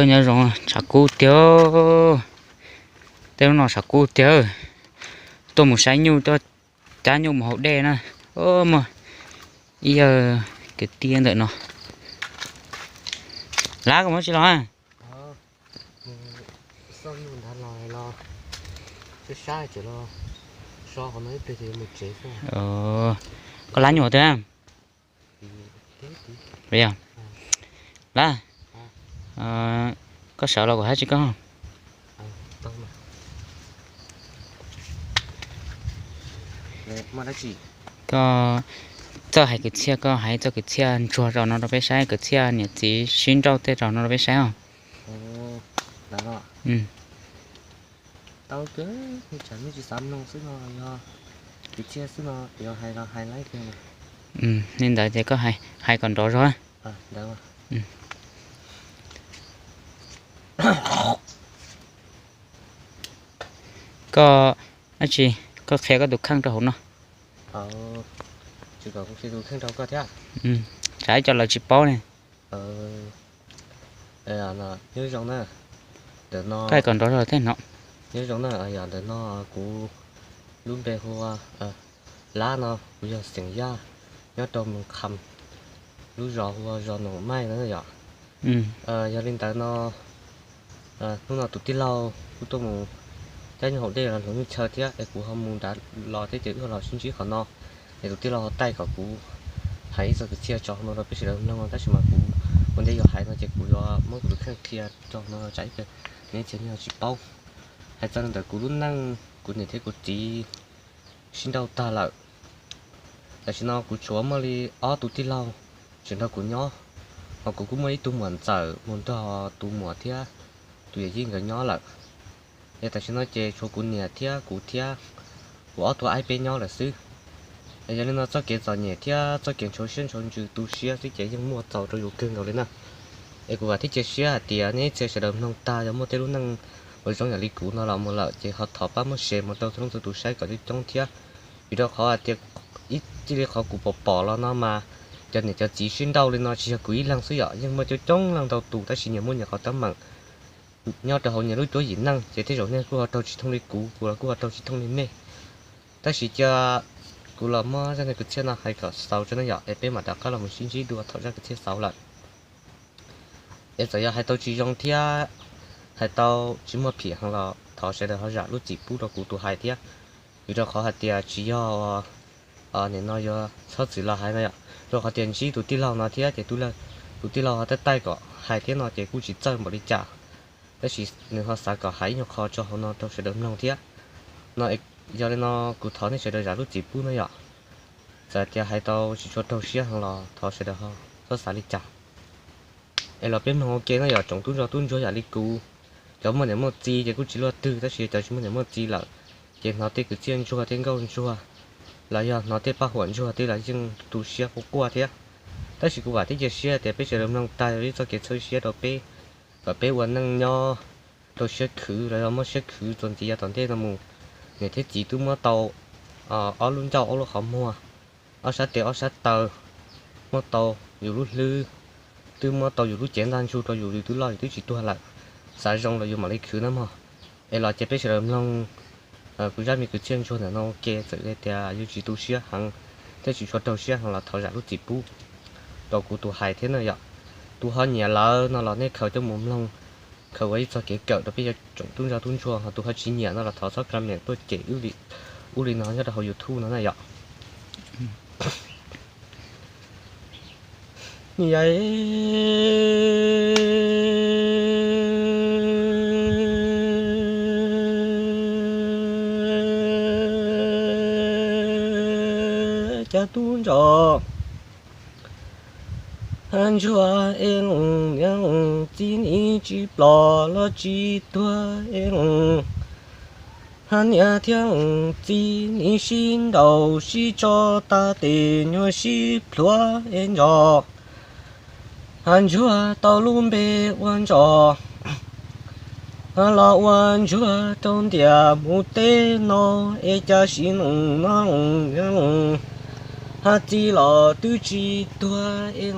Nyob zoo, tshav kub tiag. Tej lub no tshav kub tiag. Tuaj mus saib nyuj, tuaj cab nyuj mus haus dej na. Muaj ib yawg kwv tij ntawm no. Lab, koj mus tsis los? Koj lab nyuj twg? Lab, koj sawv los kuv hais tsis koj. Koj txawj hais kwv txhiaj, koj hais txoj kwv txhiaj ntsuag rau no rau peb saib, kwv txhiaj niam txiv sib nrauj tej rau no rau peb saib os. Li ntawd ces koj hais kom nrov zog. Koj, dab tsi, koj qhia koj tus kheej rau hauv no. Tsam ib co lawv tsis paub ne. Nyob zoo na, ntawm no, koj hais kom nrov zog tej no. Nyob zoo na, yog ntawm no kuv lub npe hu ua Lab no, kuv yog xeem Yaj, nyob rau Moos Kham, lub zos hu ua zos Noom Maij no yom. Yog li ntawd no, hnub no tus tij laug kuj tuaj mus cab nyuj haus dej los hluas nyuj chaw thiab es kuv ho mus nrad los thiab ces wb ho los sib ntsib qhov no. Es tus tij laug ho taij kom kuv hais ib txoj kwv txhiaj tso no rau peb sawv daws mloog, tab sis mas kuv ua ntej yuav hais no ces kuv yuav muab kuv tus kheej qhia rau no tsam ib pliag nej tsis paub. Hais txog ntawm kuv lub neej, kuv niam thiab kuv txiv sib nrauj tag lawm. Tam sim no kuv tshuav muaj li ob tug tij laug tseem nrog kuv nyob, hos kuv kuj muaj ib tug muam ntxawm mus nrog tus muam thiab tus yawm yij nkawd nyob lawm. Es tam sim no ces tshuav kuv niam thiab kuv thiab kuv ob tug aib peb nyob lawm xwb. Es yog li no txoj kev txom nyem thiab txoj kev ntshau siab ntshau ntsws tu siab xwb ces yeej muaj txaus rau yus kawg nkaus li na. Es kuv vam thiab cia siab hais tias nej ib txhia sawv daws mloog tag yog muaj tej lub neej uas zoo yam li kuv no los mus lawm ces ho thov pab muab share mus rau txhua leej txhua tus saib kom coob coob thiab. Vim rau qhov hais tias ib txij li qhov kuv pom pom los no mas cov niam cov txiv sib nrauj li no tsis yog kuv ib leeg xwb yom, yeej muaj coob coob leej ntau tus tab sis nyias muaj nyias qhov teeb meem nyob rau hauv nyias lub cuab yim neej ces tej zaum nej kuj ho raug tsis thooj li kuv, kuv los kuj ho raug tsis thooj li nej. Tab sis cia kuv los muab zaj neeg kwv txhiaj no hais kom xaus tso na yom, es peb mam rov qab los mus sib ntsib dua thaum zaj kwv txhiaj xaus lawm. Es txawm yog hais tau tsis zoo thiab hais tau tsis muaj phim heev los thov sawv daws ho zam lub txim pub rau kuv tus hais thiab. Vim rau qhov hais tias tsis yog nim no yuav txhob txwm los hais no yom, rau qhov tias ntsib tus tij laug no thiab ces tus tij laug ho taij taij kom hais thiab no ces kuj tsis txawj npaum li cas. Tab sis nws ho xav kom hais ib nyuag qho tso hauv no rau sawv daws mloog thiab. No yog li no kuv thov nej sawv daws zam lub txim pub no yom. Txawm tias hais tau tsis tshua raug siab heev los thov sawv daws ho txhob xav li cas. Es los peb mloog ua ke no yom, tsoom tub ntsuag tub ntsuag yam li kuv, cov muaj niam muaj txiv ces kuj tsis luaj twg, tab sis cov tsis muaj niam muaj txiv lawm ces hnov tej kwv txhiaj ntsuag tej nkauj ntsuag los yog hnov tej paj huam ntsuag tej los yeej tu siab quaj quaj thiab. Tab sis kuv vam thiab cia siab tias peb sawv daws mloog tag yog ib txoj kev txhawb siab rau peb, kom peb ua neej nyob rau siab khwv los yog muaj siab khwv txuas ntxiv yav tom ntej no mus. Niam thiab txiv twb muab tau ob lub ncauj ob lub qhov muag, ob sab tes ob sab taw, muab tau yus lub hlwb, twb muab tau yus lub cev ntaj ntsug rau yus, yus twb loj yus twb tsis tuag lawm. Xav zoo los yus mam li khwv na mog. Es los cia peb sawv daws mloog kuv zaj me kwv txhiaj ntsuag ntawm no ua ke, txawm tias yus tsis tu siab heev thiab tsis tshua raug siab heev los thov zam lub txim pub rau kuv tus hais thiab na yom. Tus ho nyiam lawm no los nej khaws coj mus mloog, khaws ua ib txoj kev kawm rau peb cov tsoom tub ntsuag tub ntsuag, ho tus ho tsis nyiam no los thov txhob comment tuaj cem ub li no nyob rau hauv YouTube no na yom. Cov tub ntsuag, ntsuag es, niam txiv nim tsis plom los tsis tuag es, niam thiab txiv nim sib nraus sib tso tas tes nyuag sib plhuav es ntsos. Ntsuag tau lub npe ua ntsos los ua ntsuag rau ntiam mus teb no es cas sim neej no txiv los twb tsis tuag es,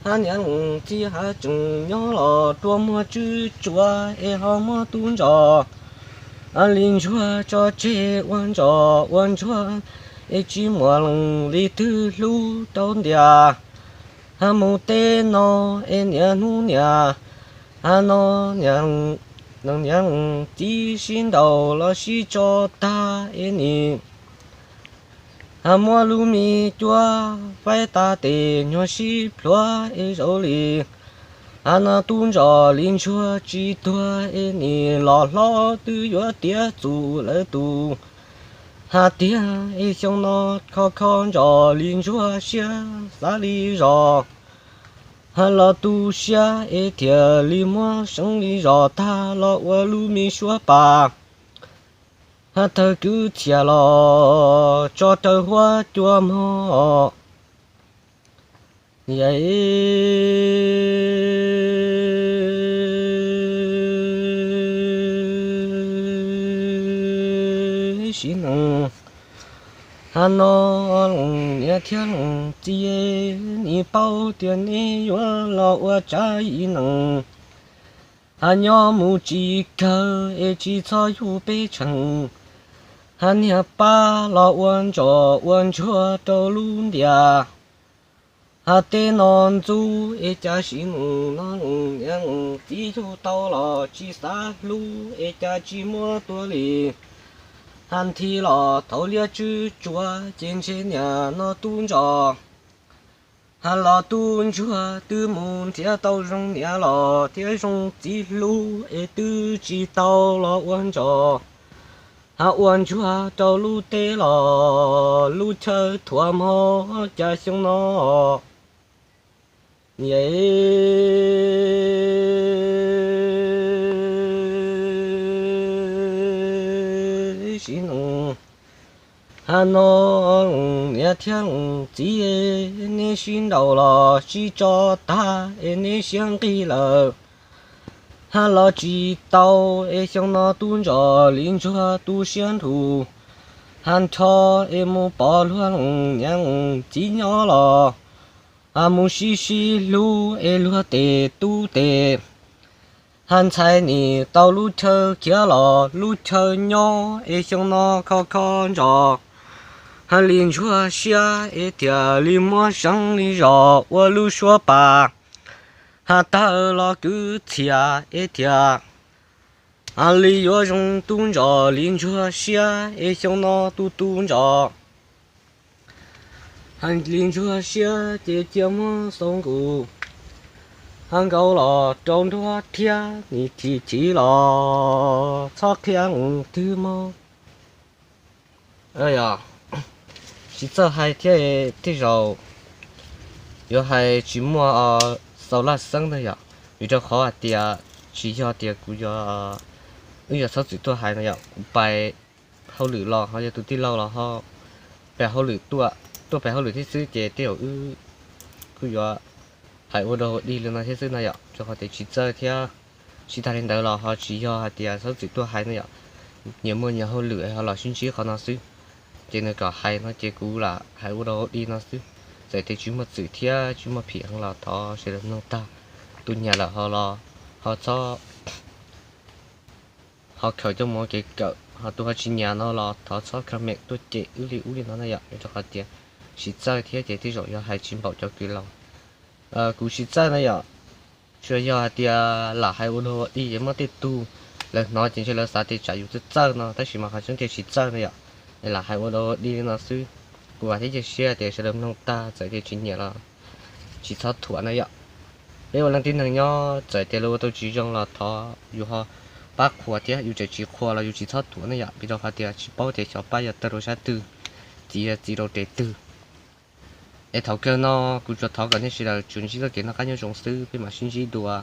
Hab niam leej txiv hab tseem nyob los rua muag tswb tsuav es ho muab tub ntsos li ntsuag tso tseg ua ntsos ua ntsuag es tsis muaj leej li twg hlub rau ntias. Hab mus teb no es niaj hnub niaj hab no niam leej txiv sib ntaus los sib tso tag es nim hab muab lub me cuab faib tas tes nyuag sib plhuav es zaum li hab no tub ntsos li ntsuag tsis tuag es nim los hlob twb yuav tiav txum lawv tus hab tiag es xyoo no kho kho ntsos li ntsuag siab xav li zos hab los tu siab es thiaj li muab seev li zos tag los ua lub me suab pas hab thawj kwv txhiaj los tso raws huab cua mog. Sim neej hab no leej niam thiab leej txiv, nim paub tias neb yuav los ua tsav ib neeg hab nyob mus tsis kawg es tsis txhob yug peb tsheej hab niag pab los ua ntsos ua ntsuag rau lub ntias hab teb no ntxub es cas sim neej no leej niam leej txiv yug tau los tsis xav hlub es cas tsis muab tua li hab nthi los thaum liab tswb tsuav ces ntshe niaj no tub ntsos hab los tub ntsuag twb mus nrhiav tau zoo niam los thiab zoo txiv hlub es twb tsis tau los ua ntsos hab ua ntsuag rau lub teb los lub chaw thuam mog cas xyoo no sim neej hab no leej niam thiab leej txiv, neb sib ntaus los sib tso tag es neb siab nqig lawm hab los tsis tau es xyoo no tub ntsos li ntsuag tu siab nrug hab nrho es mus pom luag leej niam leej txiv nyob los hab mus sib sib hlub es luag tes tub tes hab ntxhais nim tau lub chaw khiav los lub chaw nyob es xyoo no kho kho ntsos hab li ntsuag siab es thiaj li muab seev li zos ua lub suab pas hab tawg los kwv txhiaj es thiaj hab li yuav zoo tub ntsos li ntsuag siab es xyoo no tu tub ntsos hab li ntsuag siab ces cia muab xau nqus hab nkaus los rau nruab thiab nim thim chiv los txhob qhia leej twg mog. Yog tsis txawj hais thiab tej zaum yuav hais tsis muaj xaus laj xeeb na yom, vim rau qhov hais tias tsis yog tias kuv yuav, wb yuav txhob txwm tuaj hais no yom, kuv pais hauj lwm los ho yog tus tij laug los ho pem hauj lwm tuaj, tuaj pem hauj lwm thiab xwb ces tej zaum wb kuj yuav hais ua dog ua dig li no thiab xwb no yom, rau qhov tias tsis txawj thiab. Tsis tag li ntawd los ho tsis yog hais tias txhob txwm tuaj hais no yom, nyias muaj nyias hauj lwm ho los sib ntsib qhov no xwb. Ces nws kom hais no ces kuv lam hais ua dog ua dig no xwb. Txawm tias tsis muaj txwm thiab tsis muaj phim heev los thov sawv daws mloog tag. Tus nyiam lawm ho los ho txhob, ho khaws coj mus ua kev kawm, ho tus ho tsis nyiam no los thov txhob comment tuaj cem wb li ub li no na yom, rau qhov tias tsis txawj thiab ces tej zaum yuav hais tsis npaum cov kws laus. Kuv tsis txawj na yom, tsuas yog hais tias lam hais ua dog ua dig ces muaj tej tug lawv hnov ces ntshe lawv xav tias tsam yus txawj txawj no, tab sis mas qhov tseeb tiag tsis txawj na yom, es lam hais ua dog ua dig li no xwb. Kuv vam thiab cia siab tias sawv daws mloog tag, txawm tias tsis nyiam los tsis txhob thuam na yom. Peb ua leej tib neeg nyob txawm tias luag ua tau tsis zoo los thov yus ho pab qhuas thiab, yus tseem tsis qhuas los yus tsis txhob thuam ne yom, vim rau qhov tias tsis paub tias xyov pab yog tawg rau sab twg, txiv yog txiv rau tes twg. Es thaum kawg no kuv tsuas thov kom nej sawv daws tsuas ntsib txoj kev noj qab nyob zoo xwb, peb mam sib ntsib dua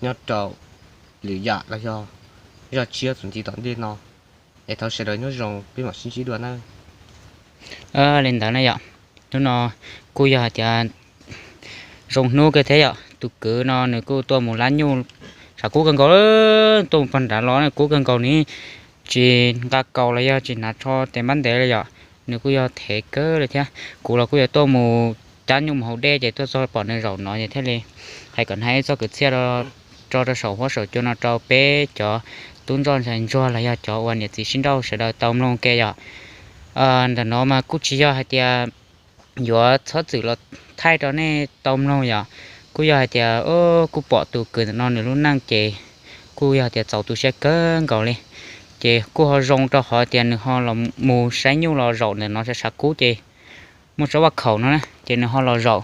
nyob rau lwm yam los yog zaj tshiab txuas ntxiv tom ntej no. Es thov sawv daws nyob zoo, peb mam sib ntsib dua nawb. Li ntawd na yom, hnub no kuj yog hais tias zoo hnub kawg thiab yom, tus kwv no nws kuj tuaj mus lab nyuj, tshav kub kawg nkaus, tuaj mus pog nrad los kub kawg nkaus, nws tsis nqa kaus los yog tsis hnav tsho tes npab ntev li yom, nws kuj yog thev kawg li thiab. Kuv los kuj yuav tuaj mus cab nyuj mus haus dej ces tuaj txog pom nws zaum no ces thiaj li hais kom hais ib txoj kwv txhiaj rau rau saum huab saum cua no rau peb cov tub ntsoj ntxhais ntsuag los yog cov uas niam txiv sib nrauj sawv daws tau mloog ke yom. Ntawm no mas kuj tsis yog hais tias yuav txhob txwm los thaij rau nej tau mloog yom. Kuj yog hais tias kuj pom tus kwv ntawm no nws lub neej ces kuj yog hais tias txaus tu siab kawg nkaus li. Ces kuj ho zoo rau qhov tias nws ho los mus saib nyuj los zaum ntawm no tshav kub ces muaj tsob vaj khaum no na ces nws ho los zaum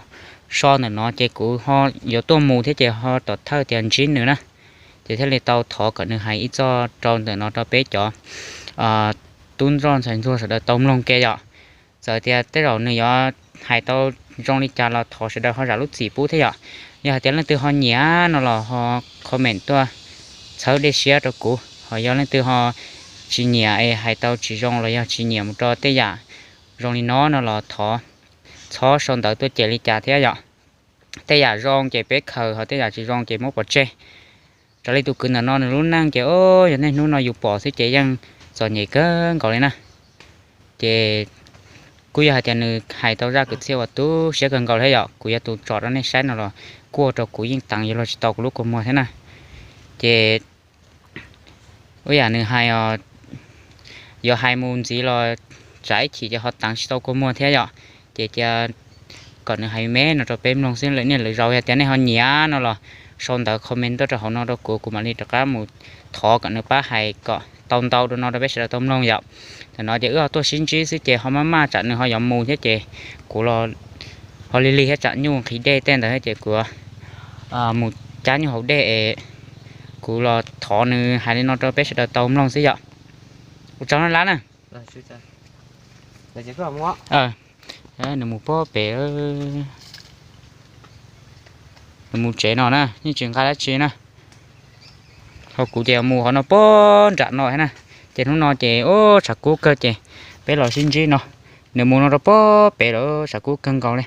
so ntawm no ces kuv ho yuav tuaj mus thiab ces ho tom thawj tias ntsib nws na. Ces thiaj li tau thov kom nws hais ib txoj rau ntawm no rau peb cov tub ntsoj ntxhais ntsuag sawv daws tau mloog ke yom. Txawm tias tej zaum nws yuav hais tau zoo li cas los thov sawv daws ho zam lub txim pub thiab yom. Yog hais tias leej twg ho nyiam no los ho comment tuaj txhawb dej siab rau kuv, ho yog leej twg ho tsis nyiam es hais tau tsis zoo los yog tsis nyiam mus rau tej yam zoo li no no los thov txhob sau ntawv tuaj cem li cas thiab yom. Tej yam zoo ces peb khaws, ho tej yam tsis zoo ces muab pov tseg. Raws li tus kwv ntawm no nws lub neej ces o, yog niaj hnub no yus pom xwb ces yeej txom nyem kawg nkaus li na. Ces kuj yog hais tias nws hais tau zaj kwv txhiaj uas tu siab kawg nkaus thiab yom, kuv yog tus tsom rau nej saib no los kuj ua rau kuv yeej teev yuav luag tsis tau kuv lub kua muag thiab na. Ces ua yam nws hais os, yuav hais mus ntxiv los tsam ib chim ces ho teev tsis tau kua muag thiab yom. Ces cia kom nws hais me no rau peb mloog xwb, lwm niaj lwm zaus yog tias nej ho nyiam no los sau ntawv comment tuaj rau hauv no rau kuv, kuv mam li rov qab mus thov kom nws pab hais kom tau ntau dua no rau peb sawv daws tau mloog yom. Tam no ces wb ho tuaj sib ntsib xwb ces ho maj maj tsam nws ho yuav mus thiab ces kuv los ho lig lig thiab tsam nyuj nqhis dej tej ntawd thiab ces kuv mus cab nyuj haus dej es kuv los thov nws hais li no rau peb sawv daws tau mloog xwb yom. Ua tsaug na Lab na. Nws mus pob pem, nws mus tsev no na, yeej tsis nqa dab tsi na. Ho kuv ces mus qhov no pob nram no thiab na. Ces hnub no ces ub tshav kub kawg ces peb los sib ntsib no. Nws mus no rau pob pem lawm, tshav kub kawg nkaus li.